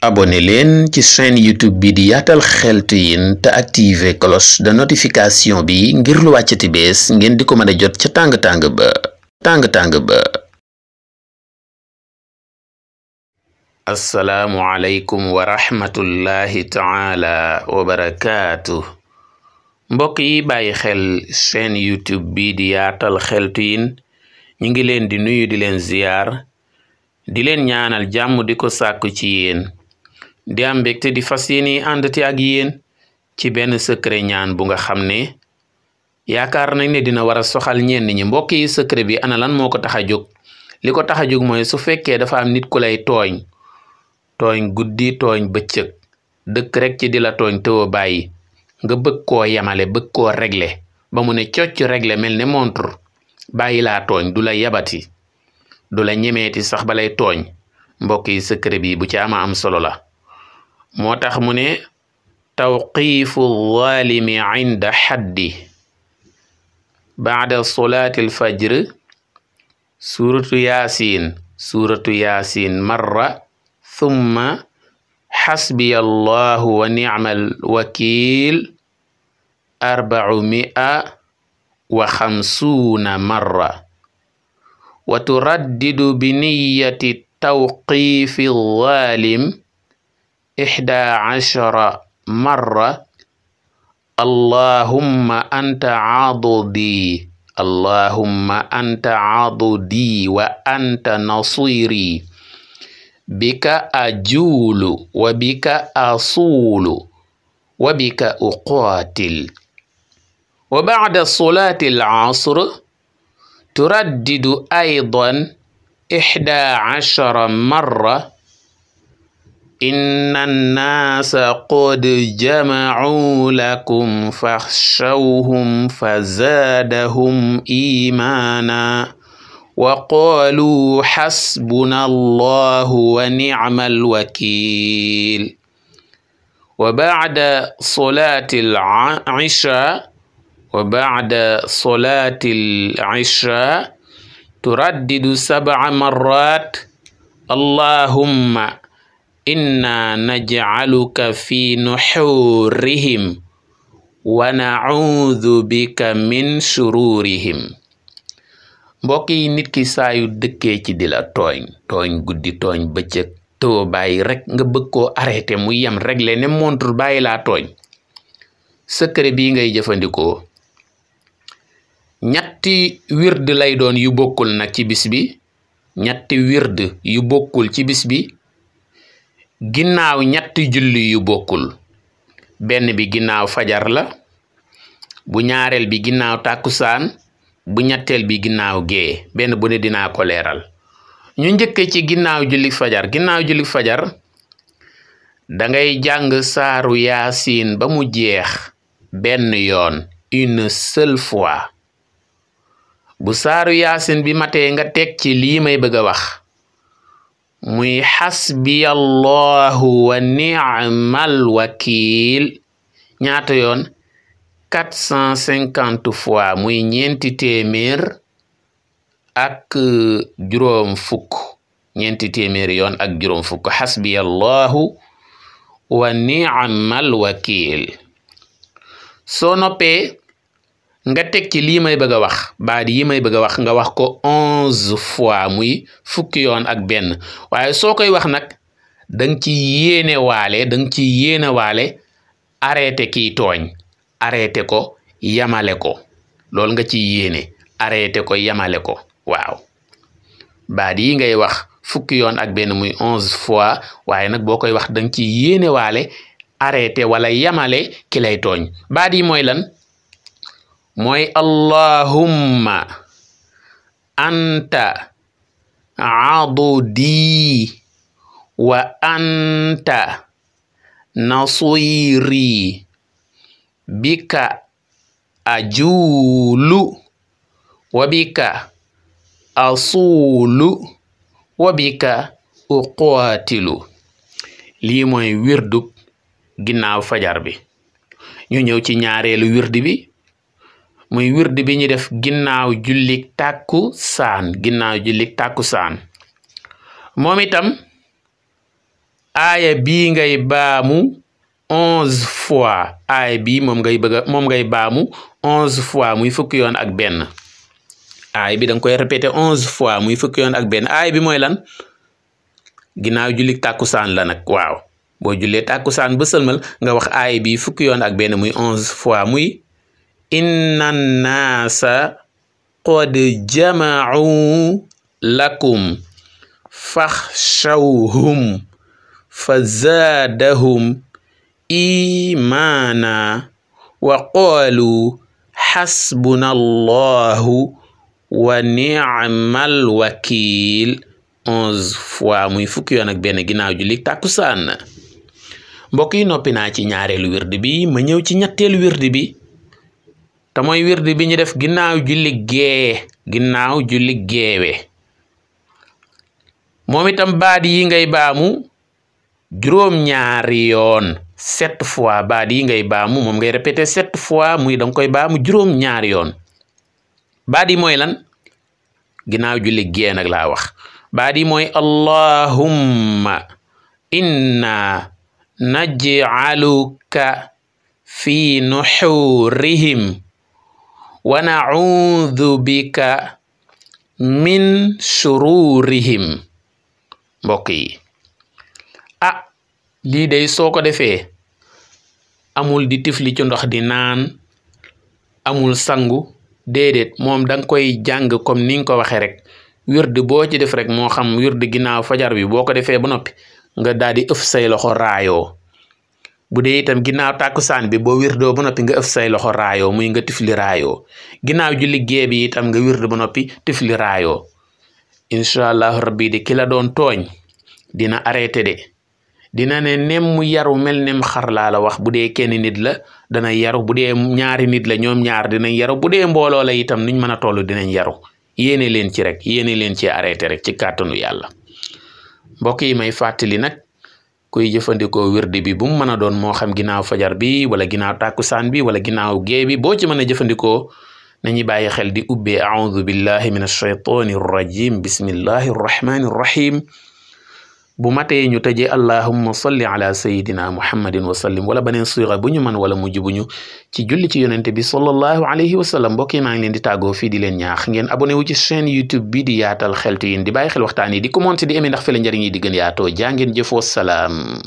abonné leen ci chaîne YouTube bi di Yaatal Xeltu Yin te activer cloche de notification bi ngir lu wàccati bees ngeen di ko mën a jot ca tàng-tàng ba. assalaamu aleykum wa rahmatullahi taala wa barakaatu. mbokk yi bàyyi xel chaîne YouTube bi di Yaatal Xeltu Yin ñu ngi leen di nuyu di leen ziyaar di leen ñaanal jàmm di ko sàkku ci yéen di am mbégte di fas yéene àndati ak yéen ci benn secret ñaan bu nga xam ne yaakaar nañ ne dina war a soxal ñenn ñi. mbokk yi secret bi ana lan moo ko tax a jóg? li ko tax a jóg mooy su fekkee dafa am nit ku lay tooñ guddi tooñ bëccëg dëkk rek ci di la tooñ tëwa bàyyi nga bëgg koo yemale bëgg koo régler ba mu ne cocc régler mel ne montre bàyyi laa tooñ du la yabati du la ñemeeti sax ba lay tooñ. mbokk yi secret bi bu ci ama am solo la. moo tax mu ne tawqiifu zaalimi inda xaddi baada solaati alfajr suratu yaasin marra thumma xasbiya allahu wa nicmal wakiil 450 marra wa turaddidu bi niyati tawqiifi zaalim 11 marra allahumma anta adudi wa anta nasiri bika ajuulu wa bika asuulu wa bika uqaatil. wa ba'da salaati al-'asr turaddidu aydan 11 marra inna annaasa qad jamacuu lakum faxshawhum fazaadahum iimaana wa qaaluu xasbuna allahu wa nicmal wakiil. wa bacda salaati al-cishaa turaddidu 7 marraat allahumma inna najcaluka fi nuxuurihim wa nacuudu bika min shururihim. mbokk yi nit ki saa yu dëkkee ci di la tooñ guddi tooñ bëccëg too bàyyi rek nga bëgg koo arrêté mu yem réglé ne montre bàyyi laa tooñ. secret bii ngay jëfandikoo ñetti wird lay doon yu bokkul nag ci bis bi, ñetti wird yu bokkul ci bis bi ginnaaw ñetti julli yu bokkul. benn bi ginnaaw fajar la, bu ñaareel bi ginnaaw tàkkusaan, bu ñetteel bi ginnaaw gee. benn bu ne dinaa ko leeral. ñu njëkke ci ginnaaw julli fajar dangay jàng saaru yaasin ba mu jeex benn yoon, une seule fois. bu saaru yaasin bi matee nga teg ci lii may bëgg a wax muy xasbiya allahu wa ni'mal wakiil ñaata yoon? 450 fois, muy 4 téeméer ak juróom fukk. 4 téeméer yoon ak juróom fukk. xasbiya allahu wa ni'mal wakiil. soo noppee nga teg ci lii may bëgg a wax, baat yi may bëgg a wax nga wax ko 11 fois, muy fukki yoon ak benn. waaye soo koy wax nag danga ci yéene waale arrêté kiy tooñ, arrêté ko yamale ko. loolu nga ci yéene, arrêté ko yamale ko. waaw baat yi ngay wax fukki yoon ak benn muy 11 fois, waaye nag boo koy wax danga ci yéene waale arrêté wala yamale ki lay tooñ. baat yi mooy lan? mooy allahumma anta adudi wa anta nasiri bika ajuulu wa bika asuulu wa bika uqaatilu. lii mooy wirdu ginnaaw fajar bi. ñu ñëw ci ñaareelu wirdi bi, muy wirdi bi ñu def ginnaaw jullik tàkkusaan. moom itam aaya bii ngay baamu 11 fois aaya bii moom ngay baamu 11 fois muy fukki yoon ak benn aaya bi danga koy répété 11 fois muy fukki yoon ak benn aaya bi mooy lan ginnaaw julli tàkkusaan la nag waaw boo jullee tàkkusaan ba sëlmal nga wax aaya bi fukki yoon ak benn muy 11 fois muy inna naasa qad jama'u lakum faxshawhum fa zaadahum imaana wa qaalu xasbuna allahu wa ni'mal wakiil 11 fois muy fukki yoon ak benn ginnaaw julli tàkkusaan mbokk yi noppi naa ci ñaareelu wird bi ma ñëw ci ñetteelu wird bi te mooy wird bi ñu def ginnaaw julli geewe moom itam baat yi ngay baamu juróom-ñaari yoon 7 fois baat yi ngay baamu moom ngay répété 7 fois muy danga koy baamu juróom-ñaari yoon baat yi mooy lan ginnaaw julli gee nag laa wax baat yi mooy allahumma inna naj'aluka fi nuxurihim wa na'udhu bika min shururihim mbokk yi lii day soo ko defee amul di tifli ci ndox di naan amul sangu déedéet moom danga koy jàng comme ni nga ko waxee rek wird boo ci def rek moo xam wird ginnaaw fajar bi boo ko defee ba noppi nga daal di ëf say loxo raayoo bu dee itam ginnaaw tàkkusaan bi boo wirdoo ba noppi nga ëf say loxo raayoo muy nga tifli raayoo ginnaaw julli gee bi itam nga wird ba noppi tifli raayoo incha allahu rabbi de ki la doon tooñ dina arrêté de dina ne nem mu yaru mel nem xar laa la wax bu dee kenn nit la dana yaru bu dee ñaari nit la ñoom ñaar dinañ yaru bu dee mbooloo la itam nuñ mën a toll dinañ yaru yéene leen ci rek yéene leen ci arrêté rek ci kàttanu yàlla mbokk yi may fàttali nag kuy jëfandikoo wirdi bi bu mu mën a doon moo xam ginnaaw fajar bi wala ginnaaw tàkkusaan bi wala ginnaaw gée bi boo ci mën a jëfandikoo nañu bàyyi xel di ubbee a'udhu billahi min ash-shaytani rrajim bismillahi rrahmani rrahim bu matee ñu tëjee allahumma salli ala sayidina muhammadin wa sallim wala beneen siira bu ñu mën wala mujj bu ñu ci julli ci yonente bi sallallahu alayhi wa sallam mbokk yi maa ngi leen di tàggoo fii di leen ñaax ngeen abonné wu ci chaîne YouTube bi di Yaatal Xeltu Yin di bàyyi xel waxtaan yi di commenter di aimer ndax fi la njëriñ yi di gën yaatoo jaa ngeen jëf wa salaam